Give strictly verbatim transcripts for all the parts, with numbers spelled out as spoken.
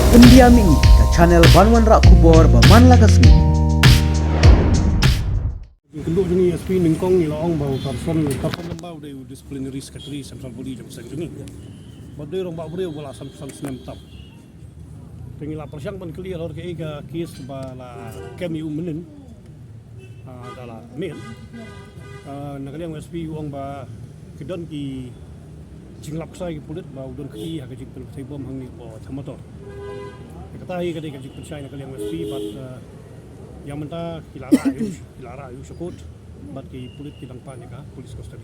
India Mini, ka channel ban wanrah khubor ba man la ka sngi. Kynduh jong ngi S P nyngkong ngi la ong ba u Tarson, Tarson Lyngba u dei u disciplinary secretary central body jong seng jong ngi. Ba dei rangbah briew ba la san san snem tam. Te ngi la pyrshang ban clear halor kaei ka case ba la kem ïa u mynnin. Ah, da la mih. Ah, na ka liang S P u ong ba ki don ki jinglap ksai ki pulit ba u don kti ha ka jingpynpynthei bom hangne hapoh Thamator. Kata hi ka dei ka jingpynshai na ka liang S P bad, ah, ïa mynta ki la rah ïa u, ki la rah ïa u sha court bad ki pulit ki dang pan ïa ka police custody.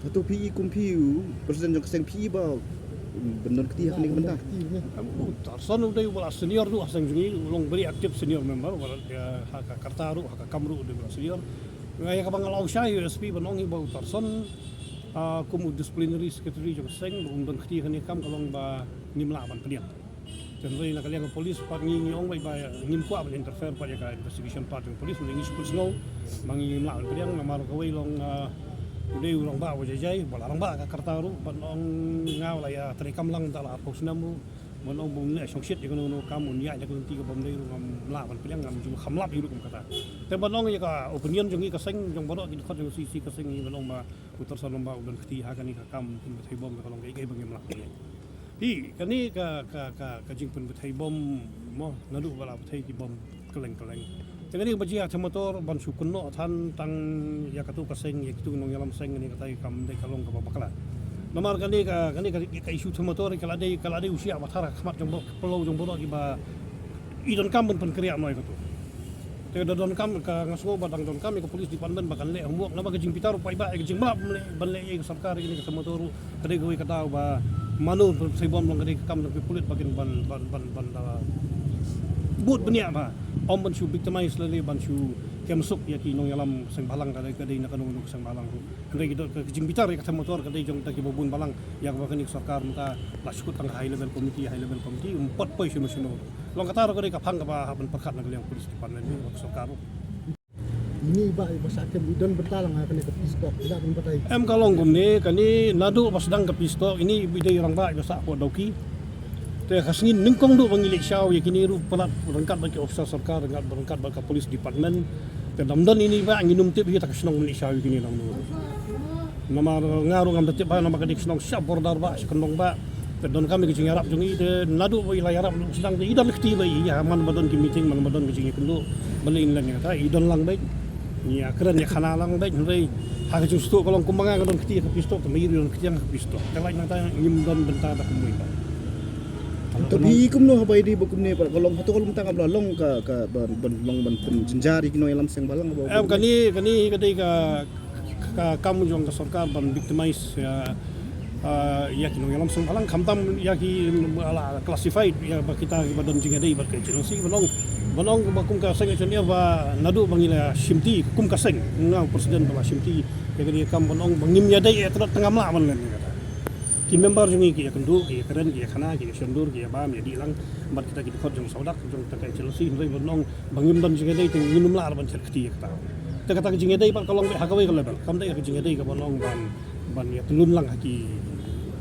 Hato phi i kum phi u president jong ka seng phi i ba, um, ban don kti ha kane ka bynta? Em, u Tarson u dei u ba la senior ruh ha seng jong ngi, u long very active senior member, u ba la, eh, ha ka karta ruh, ha ka kam ruh u dei u ba la senior. Nga ïa kaba nga la ong shai ïa u S P ban ong hi ba u Tarson, ah, kum u disciplinary secretary jong ka seng, ba um don kti ha kane ka kam ka long ba ngim lah ban pdiang. Te hynrei na ka liang ka police pat ngi ngi ong beit ba ngim kwah ban interfere pat ïa ka investigation part jong police, hynrei ngi shu pynsngew ba ngim lah ban pdiang namar kawei long, ah, u dei u rangbah ba jai jai, ba la rangbah ka karta ruh, ban ong nga la ïa treikam lang da la arphew snem ruh, ban ong ba un leh shongshit ïa kano kano ka kam, un ïaid ïa ka lynti kaba ym dei ruh ngam lah ban pdiang, ngam ju kham lap ïa u ruh kum kata. Te ban ong ïa ka opinion jong ngi ka seng, jong baroh ki dkhot jong C C ka seng ngi ban ong ba u Tarson Lyngba u don kti ha kane ka kam pynpynthei bom ka long kaei kaei ba ngim lah ban ïa. Hi, kane ka, ka, ka, ka jingpynpynthei bom mo, naduh ba la pynthei ki bom kylleng kylleng. Te kane ba jia Thamator ban shu kynnoh than tang ïa katu ka seng, ïa kitu ki nongïalam seng, kane kata ka kam dei ka long kaba bakla. Namar kane ka, kane ka, ka issue Thamator ka la dei, ka la dei u shiah ba thar ha khmat jong baroh, pynlong jong baroh kiba i donkam ban pynkhreh noh ïa katu. Te da donkam ka, nga sngew ba dang donkam ïa ka police department ba kan leh homework, naba ka jingbitar u paidbah ïa ka jingmlak ban leh, ban leh ïa ka sorkar ïa kane ka Thamator ruh ka dei kawei ka daw ba mano pynpynthei bom long ka dei ka kam jong ki pulit ba kin ban, ban, ban, ban da bud bniah ba ym ban shu victimize lane ban shu kem suk ïa ki nongïalam seng bhalang ka dei, ka dei na kano kano ka seng bhalang ruh. Hynrei ki don ka jingbitar ïa ka Thamator ka dei jong kita kiba bun balang ïa kaba kane ka sorkar mynta la shu kut tang high level committee, high level committee, um pat poi shano shano. Long kata ruh ka dei ka phang kaba hap ban pyrkhat na ka liang police department ruh, ka sorkar ruh. Ini ba, ba sah kem i don bynta lang ha kane ka peace talk, ila ban batai. Em ka long kumne, kane naduh ba sdang ka peace talk, ini i dei rangbah ba sah hapoh Dawki. Te ka sngi nyngkong duh ba ngi leit shaw ïa kine ruh palat ryngkat bad ki officer sorkar, ryngkat, ryngkat bad ka police department. Te dam don ini ba ngin ym tip hi ta ka shnong ban leit shaw ïa kine nangno. Namar nga ruh ngam da tip ba namar ka dei ka shnong sha border ba, sha kyndong ba. Te donkam ïa ka jingïarap jong i, te naduh ba i la ïarap sdang te i don kti ba i, ïa man ba don ki meeting, man ba don ka jingïakynduh, ba leh in lang ïa kata, i don lang beit. Ngi ïa kren ïa khana lang beit, hynrei ha ka jingsngewthuh ka long kumba nga ka don kti ha ka peace talk, te ma i ruh i don kti ha ka peace talk. Te lait nangta ngim don bynta da kumwei ba. Te phi i kumno haba i dei ba kumne ba ka long, hato ka long tang ba la long ka, ka ban, ban long ban pynjynjar ïa ki nongïalam seng bhalang ba. Em, kane, kane hi ka dei ka, ka kam jong ka sorkar ban victimize ïa, ah, ïa ki nongïalam seng bhalang, khamtam ïa ki, ah, la classified ïa ba kita kiba don jingïadei bad ka H N L C, ban ong, ban ong ba kum ka seng H N L ba naduh ba ngi la shimti kum ka seng, nga u president ba la shimti ïa kane ka kam, ban ong ba ngim ïadei ïa, te ngam lah ban len ïa kata. Ki member jong ngi ki ïakynduh, ki ïakren, ki ïakhana, ki ïashondur, ki ïabam, ïadih lang bad kita ki dkhot jong sawdak jong kita ka H N L C, hynrei ban ong ba ngim don jingïadei te ngin ym lah ban thied kti ïa kata. Te kata ka jingïadei pat ka long beit ha kawei ka level, kam dei ka jingïadei kaba ong ban, ban ïatyllun lang ha ki,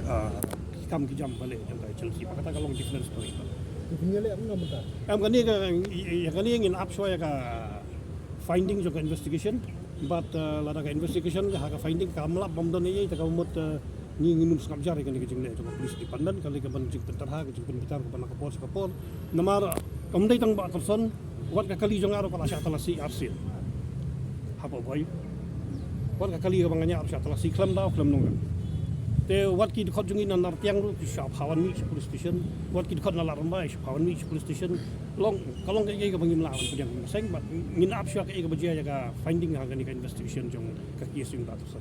ah, ki kam ki jam ba leh jong ka H N L C, ba kata ka long different story pat. Te phin ïaleh kumno mynta? Em, kane ka, ïa, ïa kane ngin ap shuwa ïa ka finding jong ka investigation. Bad, eh, lada ka investigation ka ha ka finding kam lap bam don ei ei, te ka mut, eh, ngi ngin ym sngap jar ïa kane ka jingleh jong ka police department, ka lei ka ban jingpyntarha, ka jingpynbitar ka ban na ka por sha ka por. Namar, eh, kam dei tang ba Tarson, wat ka kali jong nga ruh ka la shah talasi arsien. Hapoh Bhoi. Wat ka kali kaba nga ñiah ruh shah talasi khlem daw khlem nongrim. Te wat ki dkhot jong ngi na Nartiang ruh ki shah phawan mih sha police station. Wat ki dkhot na Ladrymbai shah phawan mih sha police station. Long, ka long kaei kaei kaba ngim lah ban pdiang kum ka seng, bad ngin ap shuwa kaei kaba jia ïa ka finding ha kane ka investigation jong ka case jong Bah Tarson.